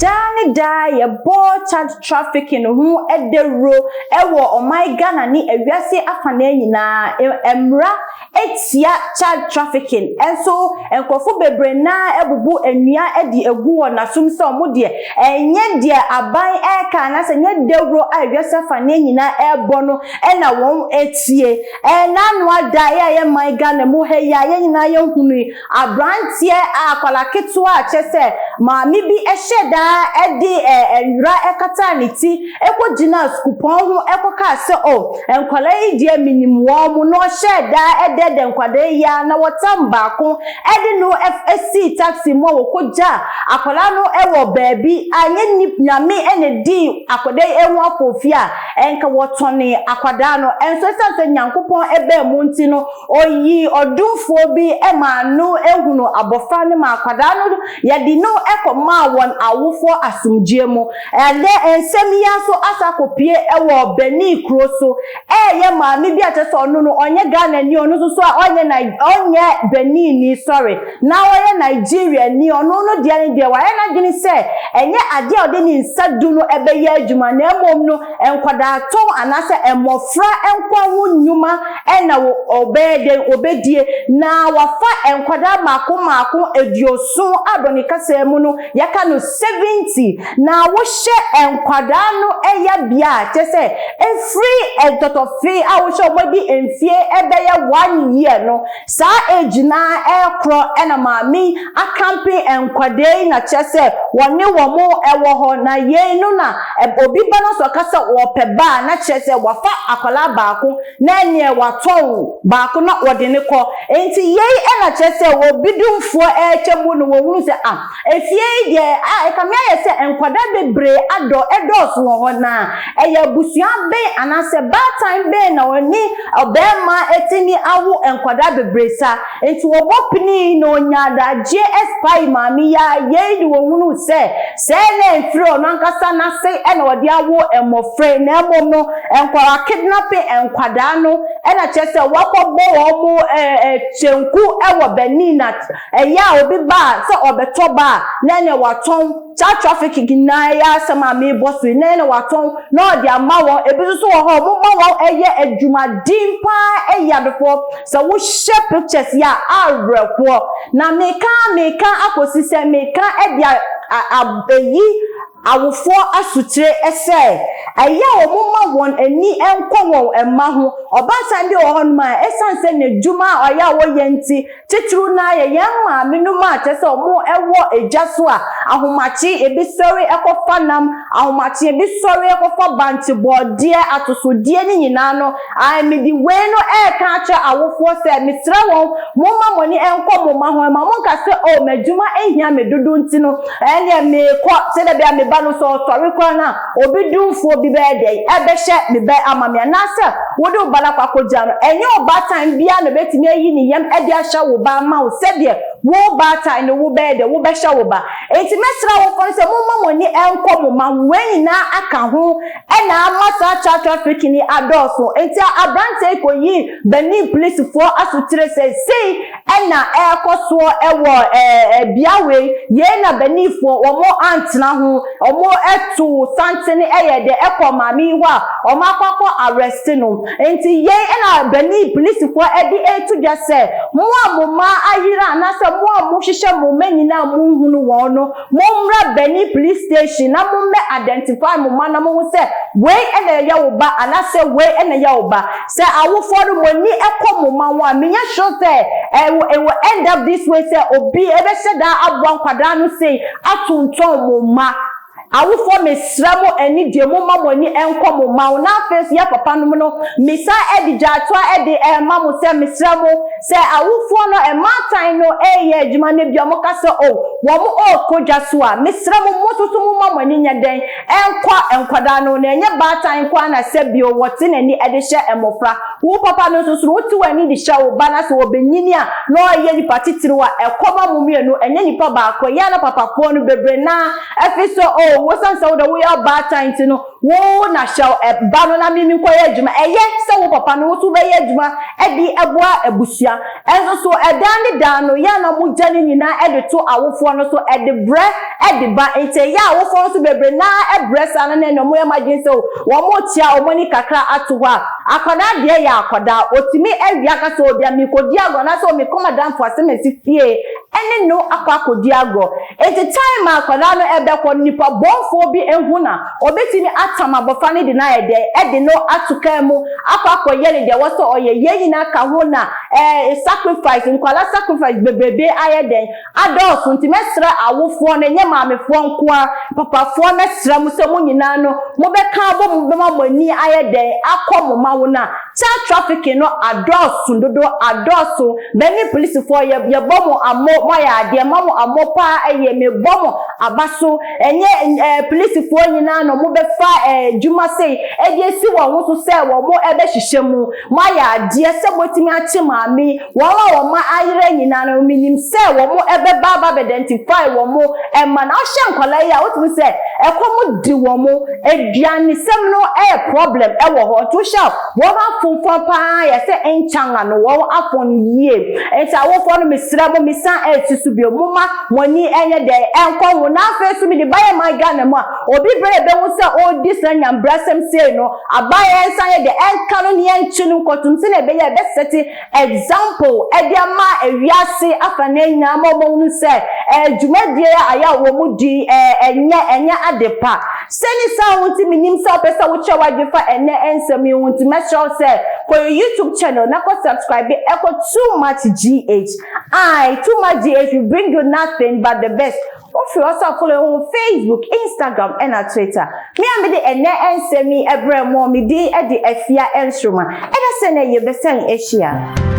Daa ne daa yɛbɔ child trafficking ho dawuro wɔ ɔman Ghana ne ewiase afanan nyinaa. Mmara etia child trafficking, nso nkurɔfo bebree naa abubu nnua de egu wɔn asom sɛ wɔn deɛ, ɛnyɛ deɛ aban ɛreka anaasɛ ɛnyɛ dawuro a ewiase afanan nyinaa ɛrebɔ no ɛna wɔn etie. Ɛnaano ada yɛ a yɛ man Ghana mu ha yi a yɛn nyinaa yɛhunu yi, aberanteɛ a akwadaa ketewa a kyerɛ sɛ maame bi hyɛ daa ɛde nwura ɛkata ne ti ɛkɔgyina sukuupɔn ho ɛkɔkaa sɛ, "O, nkwadaa yi deɛ, minim wɔn mo," na ɔhyɛ daa ɛdɛdɛ nkwadaa yi a na wɔtam baako ɛde no ɛsii taxi mu a wɔkɔgya akwadaa no ɛwɔ baabi a nyɛ ni Nyame ɛna di akwadaa yi ɛho afɔfi a ɛnka wɔtɔne akwadaa no. Ɛnso ɛsiane sɛ Nyankopɔn ɛbɛn mu nti no, oyi ɔdomfoɔ bi ɛma no ehunu abɔfra no ma akwadaa no yɛde no ɛkɔmaa wɔn awofoɔ asomdwie mu. Ɛnɛ nsɛm yi nso asa akɔpie ɛwɔ Benin kuro so. Ɛyɛ maame bi a kyerɛ sɛ ɔno no ɔnyɛ Ghana ni, ɔno nso so a ɔnyɛ Ni ɔnyɛ Benin ni, sorry, na ɔyɛ Nigeria ni. Ɔno no deɛ ne deɛ wayɛ n'adwene sɛ ɛnyɛ adeɛ a ɔde ne nsa du no ɛbɛyɛ adwuma, na mmom no nkwadaa tɔn anaasɛ mmɔfra nkwa ho nnwuma ɛna ɔbɛyɛ den ɔbɛdie, na wafa nkwadaa mmaako mmaako 70 a kasa mu no yɛka no 70. Na wohyɛ nkwadaa no ɛyɛ bea a kyerɛ sɛ efiri ntɔtɔfe a wohyɛ wɔn de mfie ɛbɛyɛ 1 year no, saa age na ɛkorɔ ɛna maame akampe nkwadaa yi, na kyerɛ sɛ wɔne wɔn ɛwɔ hɔ. Na yei no na obi ba no so ɔka sɛ wɔpɛ ba a, na kyerɛ sɛ wafa akwadaa baako na ɛneɛ watɔn baako na wɔde ne kɔ. Nti yei ɛna kyerɛ sɛ obi dumfoɔ ɛretwa mu no, wɔhunu sɛ, ah, efie yi deɛ a ɛkame ayɛ sɛ nkwadaa bebree adɔ ɛdɔɔso wɔ hɔ, na ɛyɛ abusua bɛn anaasɛ baatan bɛn na wɔne ɔbɛrima etimi awo nkwadaa bebree sa? Nti wɔbɔ pini na onya adagye ɛspae maame yi a yei de wɔhunu sɛ sɛɛ na mfiri ɔno ankasa n'ase ɛna wɔde awo mmɔfra, na mmom no nkwadaa kidnapping nkwadaa no ɛna kyerɛ sɛ wakɔbɔ wɔn mo ɛɛ kyenku ɛwɔ Benin, na ɛyɛ a obi ba a sɛ ɔbɛtɔ ba a, na ɛna watɔn. Child trafficking nyinaa ɛyɛ asɛm a meebɔ so yi, na ɛna watɔn na ɔde ama wɔn. Ebi nso wɔ hɔ a wɔn ma wɔn ɛyɛ adwumaden paa. Ɛyɛ adefoɔ sɛ wohyɛ pictures yi a awerɛhoɔ, na meka meka akɔsi sɛ meka ɛde a eyi awofoɔ asotire ɛsɛ ɛyɛ a wɔn ma wɔn ani nkɔ wɔn mma ho. Ɔbaatan bi wɔ hɔnom a ɛsan sɛ n'adwuma a ɔyɛ a wɔyɛ nti, titiriw na yɛ yɛn maame no mu a kyerɛ sɛ wɔn ɛwɔ egya so a, ahomakye ebi sɔre ɛkɔfa nam, ahomakye ebi sɔre ɛkɔfa bankye, bɔɔdeɛ, atosodeɛ ne nyinaa no. Mede wei no ɛɛka akyerɛ awofoɔ sɛ mesrɛ wɔn, momma mo ani nkɔ mo mma ho. Ma monka sɛ, "O, m'adwuma ehia me dodo," nti no ɛneɛ meekɔ sɛdeɛ bɛa me ba no sɛ ɔsɔre koraa no a, obi dumfoɔ bi bɛyɛ dɛn ɛbɛhyɛ me bɛ ama me, anaasɛ wode wo ba no akɔ akɔgya no. Ɛnyɛ ɔbaatan biara na obɛtumi ayi ne yam ɛde ahyɛ wo ba ama wo sɛdeɛ wo baatan no wo bɛyɛ dɛ wobɛhyɛ wo ba. Enti mɛsrɛ awofoɔ no sɛ momma mo ani nkɔ mo ma ho. Wei nyinaa aka ho ɛna ama saa child trafficking yi adɔɔso. Nti aberanteɛ yi kɔyi Benin polisifoɔ asotire sɛ sei ɛna ɛrekɔ soɔ ɛwɔ bea wei yei, na Beninfoɔ wɔn antena ho, wɔn ɛto santene ɛyɛ dɛ ɛkɔ maame yi hɔ a wɔn akɔ arrest no. Nti yei ɛna Benin polisifoɔ ɛde ɛreto dwa sɛ mo a mo mma ayera anaasɛ mo a mo hyehyɛ mo mma nyinaa mo nhunu wɔn no, mommra Benin Police Station na mommɛ identify mo mma na mo ho sɛ wei ɛna ɛyɛ wo ba anaasɛ wei ɛna ɛyɛ wo ba. Sɛ awofoɔ no mo ani ɛkɔ mo mma ho a, menyɛ sure sɛ ɛwɔ end up this way sɛ obi ɛbɛhyɛ daa aboa nkwadaa no sei atontɔn mo mma. Awofoɔ, mesrɛ mo, ani deɛ momma mo ani nkɔ mo mma ho. Na afei so yɛ papa nom no, mesa ɛde gyaatoa ɛde ɛma mo sɛ mesrɛ mo sɛ awofoɔ no, mmaatan no ɛyɛ adwuma no bi a wɔka sɛ, o, wɔn ɔrekɔ dwa so a, mesrɛ mo, mo nso so momma mo ani nyɛ dɛn ɛnkɔ nkwadaa no, na ɛnyɛ baatan nko ara na sɛ bio wɔte n'ani ɛde hyɛ mmɔfra. Wo papa no nso so no, wote w'ani de hyɛ wo ba na sɛ wɔbɛnyini a na ɔyɛ nipa titiriw a ɛkɔma mo mmienu, ɛnyɛ nipa baako. Ɛyɛ a na papafoɔ no bebree naa ɛfi sɛ, o, wosan sɛ wode woyɛ ɔbaatan nti no, wo na hyɛ ɛba no na mimi nkɔyɛ adwuma. Ɛyɛ sɛ wo papa no wo nso wobɛyɛ adwuma ɛde ɛboa abusua, ɛnso so ɛdan ne dan no yɛ na mogya ne nyinaa ɛde to awofoɔ. awofoɔ no so ɛde brɛ ɛde ba. Nti ɛyɛ a awofoɔ nso bebree naa ɛbrɛ saa no, na ɛna ɔmo yɛ ɔmo adwene sɛ wɔn tia wɔn ani kakra ato hɔ a, akwadaa deɛ yɛ akwadaa, otumi awia kasa obi a mikodi agorɔ anaasɛ omi kɔn madamfo asɛm esi fie ɛne no akɔ akɔdi agorɔ. Nti time a akwadaa no ɛbɛkɔ, nipa bɔnfoɔ bi ehu na obetumi atam abɔfra no de n'ayɛ dɛ ɛde no ato kaa mu akɔ akɔyɛ ne deɛ wɔsɛ ɔyɛ. Yɛn nyinaa ka ho na sacrifice, nkwadaa sacrifice bebrebe ayɛ dɛn adɔɔso. Nti mɛsrɛ awofoɔ no, nyɛ maamefoɔ nko a, papafoɔ, mɛsrɛ mo sɛ mo nyinaa no mobɛka abɔ mo bɛma mo ani ayɛ dɛn akɔ mo ma wo na child trafficking no adɔɔso dodo, adɔɔso. Bɛne polisifoɔ yɛ yɛbɔ mo amɔ, mo ayɛ adeɛ ma mo amɔ paa, ɛyɛ mebɔ mo aba so. Ɛnyɛ polisifoɔ nyinaa na mo bɛfa dwuma sei ɛde esi wɔn ho so sɛ wɔn mo ɛbɛhyehyɛ mu. Mo ayɛ adeɛ sɛ motumi akye maame wɔn a wɔn ayerɛ nyinaa no. Minim sɛ wɔn ɛbɛba aba bɛ identify wɔn mo ɛma na ɔhyɛ nkwadaa yi a wotumi sɛ ɛkɔm di wɔn mo, aduanesɛm no ɛyɛ problem ɛwɔ hɔ. Nti wohyɛ wɔn afonfon paa yɛ sɛ nkyanga no wɔn afɔn yie. Nti awofoɔ no, mesrɛ mo, mesan ɛsi so bio, mo ma mo ani ɛnyɛ dɛ ɛnkɔ ho. Na afei so mede bayɛ man Ghana mu a, obi bere ebehu sɛ ɔredi saa nyambrasɛm sei no, abayɛ nsa yɛ dɛ ɛnka no ne yɛnkyi no nkɔtum sɛ na ɛbɛyɛ ɛbɛ set example ɛde ama ewiase afa ne nyinaa ma wɔn hunu sɛ dwumadie a ayɛ a wɔn di ɛnyɛ ade pa sɛni saa ho. Nti minim sɛ ɔpɛ sɛ wokyerɛ wadwe fa ɛnɛ nsɛm yi ho, nti mɛkyerɛw sɛ kɔ yɛ YouTube channel na kɔ subscribe ɛkɔ Too Much GH. I Too Much GH will bring you nothing but the best. Wofiri hɔ sɛ follow ho Facebook, Instagram ɛna Twitter. Me a mede ɛnɛ nsɛm yi ɛbrɛ mo, me din ɛde Afia Nsoroma. Ɛda sɛ nɛ yɛbɛsɛn ahyia.